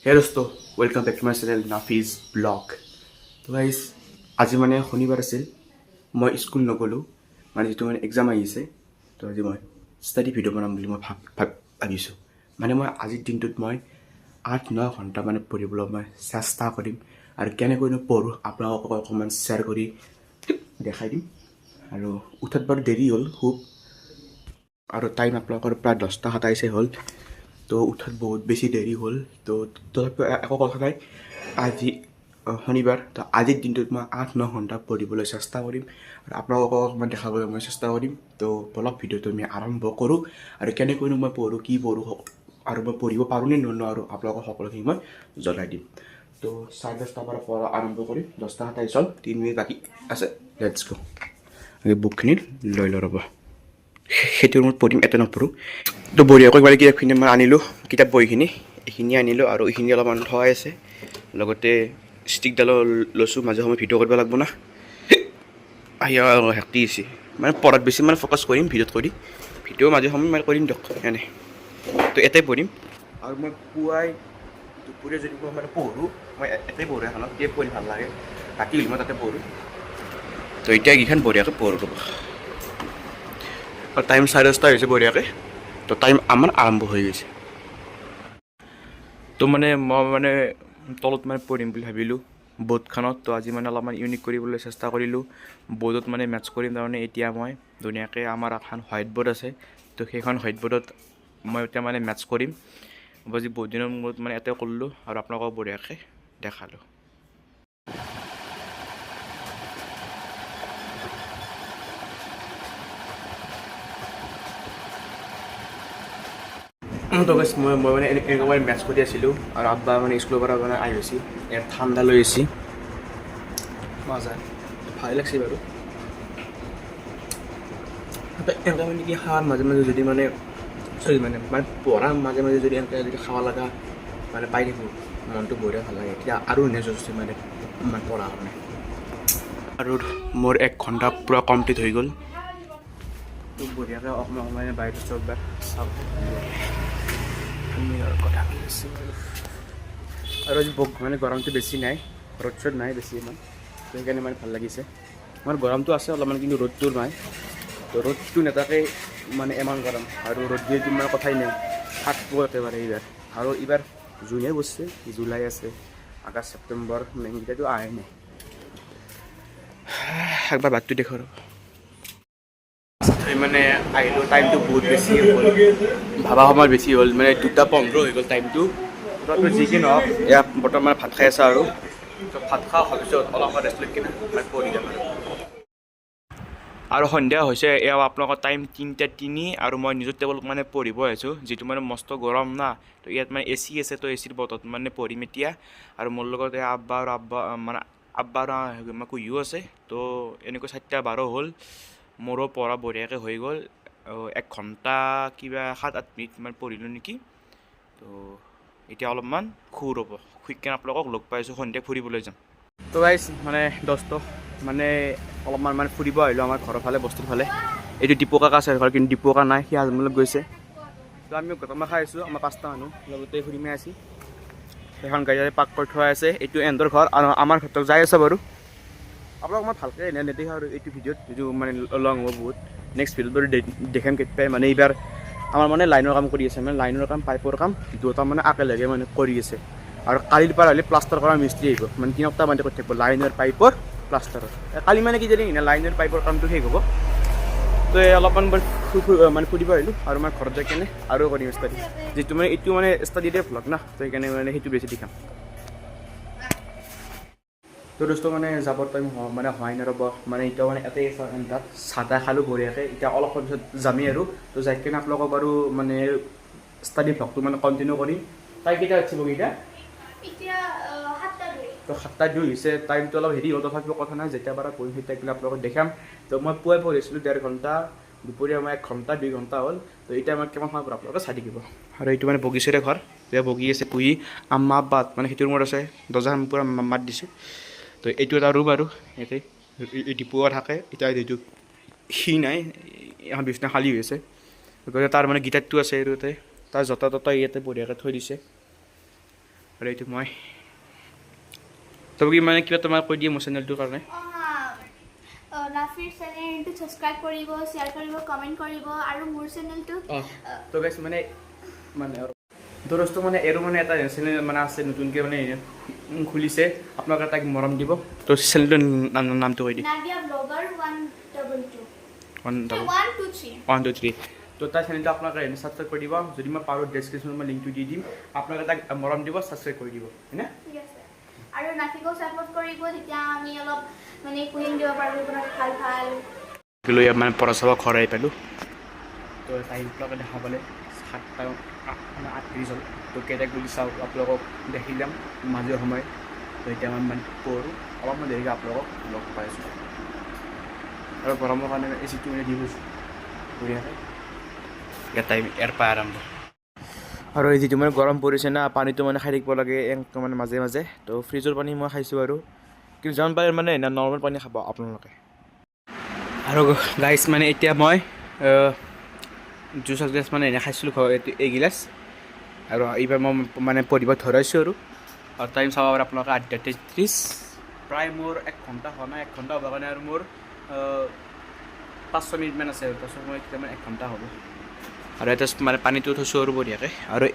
হে দোস্ত, welcome back to my channel Nafiz blog. তো গাইজ, আজি মানে শনিবাৰ আছিল, মই স্কুল নগ'লোঁ। মানে যিটো মানে এক্সাম আহিছে, তো আজি মই ষ্টাডি ভিডিঅ' বনাম বুলি মই ভাব ভাব ভাবিছোঁ। মানে মই আজিৰ দিনটোত মই 8-9 ঘণ্টা মানে পঢ়িবলৈ মই চেষ্টা কৰিম আৰু কেনেকৈনো পঢ়োঁ আপোনালোকক অকণমান শ্বেয়াৰ কৰি দেখাই দিম। আৰু উঠাত বাৰু দেৰি হ'ল খুব আৰু টাইম আপোনালোকৰ প্ৰায় 10টা 27 হ'ল। তো উঠাত বহুত বেছি দেৰি হ'ল। তো তথাপিও একো কথা নাই, আজি শনিবাৰ। তো আজিৰ দিনটোত মই 8-9 ঘণ্টা পঢ়িবলৈ চেষ্টা কৰিম আৰু আপোনালোকক অকণমান দেখাবলৈ মই চেষ্টা কৰিম। তো বলক, ভিডিঅ'টো আমি আৰম্ভ কৰোঁ আৰু কেনেকৈনো মই পঢ়োঁ, কি পঢ়োঁ আৰু মই পঢ়িব পাৰোঁ নে নোৱাৰোঁ, আপোনালোকক সকলোখিনি মই জনাই দিম। তো 10:30ৰ পৰা পঢ়া আৰম্ভ কৰিম। 10টা 27 হ'ল, 3 মিনিট বাকী আছে। Let's গ'। বুকখিনি লৈ লওঁ, ৰ'ব। সেইটো ৰুমত পঢ়িম, ইয়াতে নপঢ়োঁ। তো বঢ়িয়াকৈ মানে কিতাপখিনি মই আনিলোঁ, কিতাপ বহীখিনি এইখিনি আনিলোঁ আৰু এইখিনি অলপমান থোৱাই আছে। লগতে ষ্টিকডালো লৈছোঁ, মাজে সময়ে ভিডিঅ' কৰিব লাগিব না। আহি হেক্টি আছে। মানে পঢ়াত বেছি মানে ফ'কাছ কৰিম ভিডিঅ'ত কৰি, ভিডিঅ' মাজে সময়ে মানে কৰিম দিয়ক এনে। তো ইয়াতে পঢ়িম আৰু মই পুৱাই দুপৰীয়া যদি মই মানে পঢ়োঁ, মই ইয়াতে পঢ়োঁ এখনত, তেতিয়া পঢ়ি ভাল লাগে। ৰাতি হ'লে মই তাতে পঢ়োঁ। তো এতিয়া এইকেইখন বঢ়িয়াকৈ পঢ়োঁ, ৰ'ব। টাইম 10:30 হৈছে বঢ়িয়াকৈ। তো টাইম আমাৰ আৰম্ভ হৈ গৈছে। তো মানে মই মানে তলত মানে পঢ়িম বুলি ভাবিলোঁ বৰ্ডখনত। তো আজি মানে অলপমান ইউনিক কৰিবলৈ চেষ্টা কৰিলোঁ, বৰ্ডত মানে মেথছ কৰিম। তাৰমানে এতিয়া মই ধুনীয়াকৈ আমাৰ এখন হোৱাইট বৰ্ড আছে, তো সেইখন হোৱাইট বৰ্ডত মই এতিয়া মানে মেথছ কৰিম। আজি বহুত দিনৰ মূৰত মানে ইয়াতে কৰিলোঁ আৰু আপোনালোকক বঢ়িয়াকৈ দেখালোঁ। তো গাইছ, মই মানে এনেকুৱা মানে মেথছ কৰি আছিলোঁ আৰু আব্বা মানে স্কুলৰ পৰা মানে আহি গৈছে, ইয়াত ঠাণ্ডা লৈ আহিছে, মজা, ভাল লাগছে বাৰু। এনেকুৱা মানে কি খাৱাৰ মাজে মাজে যদি মানে, চৰি, মানে মানে পঢ়াৰ মাজে মাজে যদি এনেকৈ যদি খাব লগা মানে পাই থাকোঁ, মনটো বঢ়িয়া ভাল লাগে তেতিয়া আৰু এনাৰ্জি মানে মানে পঢ়াৰ কাৰণে। আৰু মোৰ 1 ঘণ্টা পূৰা কমপ্লিট হৈ গ'ল। তো বঢ়িয়াকৈ অকণমান অকণমান বাহিৰত চাওক একবাৰ, চাওক। আমি আৰু কথা কৈ আছোঁ আৰু আজি মানে গৰমটো বেছি নাই, ৰ'দ চ'দ নাই বেছি ইমান। তো সেইকাৰণে মানে ভাল লাগিছে। আমাৰ গৰমটো আছে অলপমান, কিন্তু ৰ'দটো নাই। তো ৰ'দটো নাথাকে মানে ইমান গৰম আৰু ৰ'দ দিয়ে ইমান কথাই নাই, থাকিব একেবাৰে এইবাৰ। আৰু এইবাৰ জুনে বসছে, জুলাই আছে, আগষ্ট, ছেপ্টেম্বৰ, মেইনকেইটাতো আহে নাই। একবাৰ বাটটো দেখো আৰু মানে আহিলোঁ। টাইমটো বহুত বেছি হ'ল, ভাবা সময় বেছি হ'ল, মানে 2টা 15 হৈ গ'ল টাইমটো। তথাপিও যি কি নহওক, ইয়াত বৰ্তমান ভাত খাই আছা আৰু তো ভাত খোৱা হোৱাৰ পিছত অলপ ৰেষ্ট লৈ কিনে মানে পঢ়ি যাম। আৰু সন্ধিয়া হৈছে, এয়া আপোনালোকৰ টাইম 3টা 3 আৰু মই নিজৰ টেবুলত মানে পঢ়িব আহিছোঁ, যিটো মানে মস্ত গৰম না। তো ইয়াত মানে এ চি আছে, তো এ চিৰ বতৰত মানে পঢ়িম এতিয়া। আৰু মোৰ লগত এই আব্বা আৰু আব্বা মানে আব্বা আৰু কুহিও আছে। তো এনেকৈ 4টা 12 হ'ল, মোৰো পঢ়া বঢ়িয়াকৈ হৈ গ'ল। 1 ঘণ্টা কিবা 7-8 মিনিট মান পঢ়িলোঁ নেকি। তো এতিয়া অলপমান শুওঁ ৰ'ব, শুই কিনে আপোনালোকক লগ পাইছোঁ, সন্ধিয়া ফুৰিবলৈ যাম। তো গাইজ, মানে দোস্ত, মানে অলপমান মানে ফুৰিব আহিলোঁ আমাৰ ঘৰৰ ফালে, বস্তিৰ ফালে। এইটো দীপকা আছে ঘৰ, কিন্তু দীপকা নাই, সি আজমলত গৈছে। তো আমি গতমা খাই আছোঁ, আমাৰ পাঁচটা মানুহ লগতে ফুৰিমে আছি। সেইখন গাড়ী পাৰ্ক কৰি থোৱা আছে। এইটো এণ্ডৰ ঘৰ আৰু আমাৰ ঘৰটো যাই আছে বাৰু। আপোনালোক মই ভালকৈ এনে নেদেখা আৰু এইটো ভিডিঅ'ত, যিটো মানে লং হ'ব বহুত, নেক্সট ভিডিঅ'ত বাৰু দেখাম কেতিয়াই। মানে এইবাৰ আমাৰ মানে লাইনৰ কাম কৰি আছে, মানে লাইনৰ কাম, পাইপৰ কাম দুটা মানে একেলগে মানে কৰি আছে। আৰু কালিৰ পৰা হ'লে প্লাষ্টাৰ কৰা মিস্ত্ৰী আহিব, মানে তিনিটা মানে কৰি থাকিব, লাইনৰ, পাইপৰ, প্লাষ্টাৰৰ। কালি মানে কি জানি লাইনৰ পাইপৰ কামটো শেষ হ'ব। তো এই অলপমান মানে ফুৰিব আহিলোঁ আৰু মই ঘৰত যাই কেনে আৰু কৰিম ষ্টাডি, যিটো মানে এইটো মানে ষ্টাডিৰে ভ্লগ না, তো সেইকাৰণে মানে সেইটো বেছি দেখাম। তো দোস্ত, মানে যাবৰ টাইম মানে হোৱাই নাই, ৰ'ব। মানে এতিয়া মানে ইয়াতে তাত চাহ তাহ খালোঁ বঢ়িয়াকৈ, এতিয়া অলপ পিছত যামেই আৰু। তো যাই কিনে আপোনালোকক বাৰু মানে ষ্টাডি ভ্লগটো মানে কণ্টিনিউ কৰিম। তাই কেইটা উঠিব কেইটা? এতিয়া 7টা 2। তো 7টা 2 হৈছে, টাইমটো অলপ হেৰি হ'ল, তথাপিও কথা নাই, যেতিয়া পৰা পঢ়িম তেতিয়া কিনে আপোনালোকক দেখাম। তো মই পুৱাই পঢ়িছিলোঁ 1.5 ঘণ্টা, দুপৰীয়া মই 1 ঘণ্টা, 2 ঘণ্টা হ'ল। তো এতিয়া মই কিমান সময় পঢ়োঁ আপোনালোকে চাই থাকিব। আৰু এইটো মানে বগীচৰে ঘৰ, এতিয়া বগী আছে, কুহি আম্মা আব্বাত মানে সেইটো ৰুমত আছে, দৰ্জাখন পূৰা মাত দিছোঁ। তো এইটো এটা ৰুম আৰু ইয়াতে দীপুৱা থাকে। এতিয়া যিটো সি নাই, এখন বিচনা খালী হৈ আছে। গতিকে তাৰ মানে গীটাৰটো আছে, এইটো ইয়াতে, তাৰ জোতা তোতা ইয়াতে বঢ়িয়াকৈ থৈ দিছে। আৰু এইটো মই তবে কি মানে কিবা তোমাৰ কৈ দিয়ে মোৰ চেনেলটোৰ কাৰণে। অঁ, নাফিৰ চেনেলটো ছাবস্ক্ৰাইব কৰিব, শ্বেয়াৰ কৰিব, কমেণ্ট কৰিব আৰু মোৰ চেনেলটো অঁ, তো গাইছ মানে মানে আৰু দৰজটো মানে এৰো মানে এটা চেনেল মানে আছে, নতুনকৈ মানে খুলিছে। আপোনালোকে তাইক মৰম দিব। তো চেনেলটোৰ নামটো কৈ দিয়ে। নাদিয়া blogger 122। One double 123। 123। তো তাৰ চেনেলটো আপোনালোকে ছাবস্ক্ৰাইব কৰি দিব। যদি মই পাৰোঁ, ডেছক্ৰিপশ্যনত মই লিংকটো দি দিম। আপোনালোকে তাক মৰম দিব, ছাবস্ক্ৰাইব কৰি দিব, হয়নে? ঠিক আছে, আৰু নাফিকো ছাপোৰ্ট কৰিব, তেতিয়া আমি অলপ মানে কুইন দিব পাৰোঁ আপোনাক ভাল ভাল। লৈ মানে পঢ়া চাব ঘৰ আহি পালোঁ। তো টাইমবিলাকে দেখা পালে 7টা মানে 8:30 হ'ল। তো কেইটা বুলি চাওঁ, আপোনালোকক দেখি যাম মাজে সময়ে। তো এতিয়া মই মানে কৰোঁ, অলপমান দেৰিকৈ আপোনালোকক লগ পাই আছোঁ। আৰু গৰমৰ কাৰণে এচিটো মানে দি গৈছোঁ বঢ়িয়াকৈ। এতিয়া টাইম ইয়াৰ পৰা আৰম্ভ। আৰু এই যিটো মানে গৰম পৰিছে না, পানীটো মানে খাই থাকিব লাগে একদম মানে মাজে মাজে। তো ফ্ৰিজৰ পানী মই খাইছোঁ আৰু, কিন্তু যিমান পাৰে মানে নৰ্মেল পানী খাব আপোনালোকে। আৰু গাইছ, মানে এতিয়া মই জুচ এগিলাচ মানে এনে খাইছিলোঁ ঘৰত এইগিলাচ। আৰু এইবাৰ মই মানে পঢ়িব ধৰাইছোঁ। আৰু আৰু টাইম চাব পাৰে আপোনালোকে, 8:33। প্ৰায় মোৰ এক ঘণ্টা হোৱা নাই। এক ঘণ্টা হ'বৰ কাৰণে আৰু মোৰ 5-6 মিনিটমান আছে। আৰু তাৰপিছত মই তেতিয়া মানে এক ঘণ্টা হ'ব। আৰু ইয়াতে মানে পানীটো থৈছোঁ আৰু বঢ়িয়াকৈ আৰু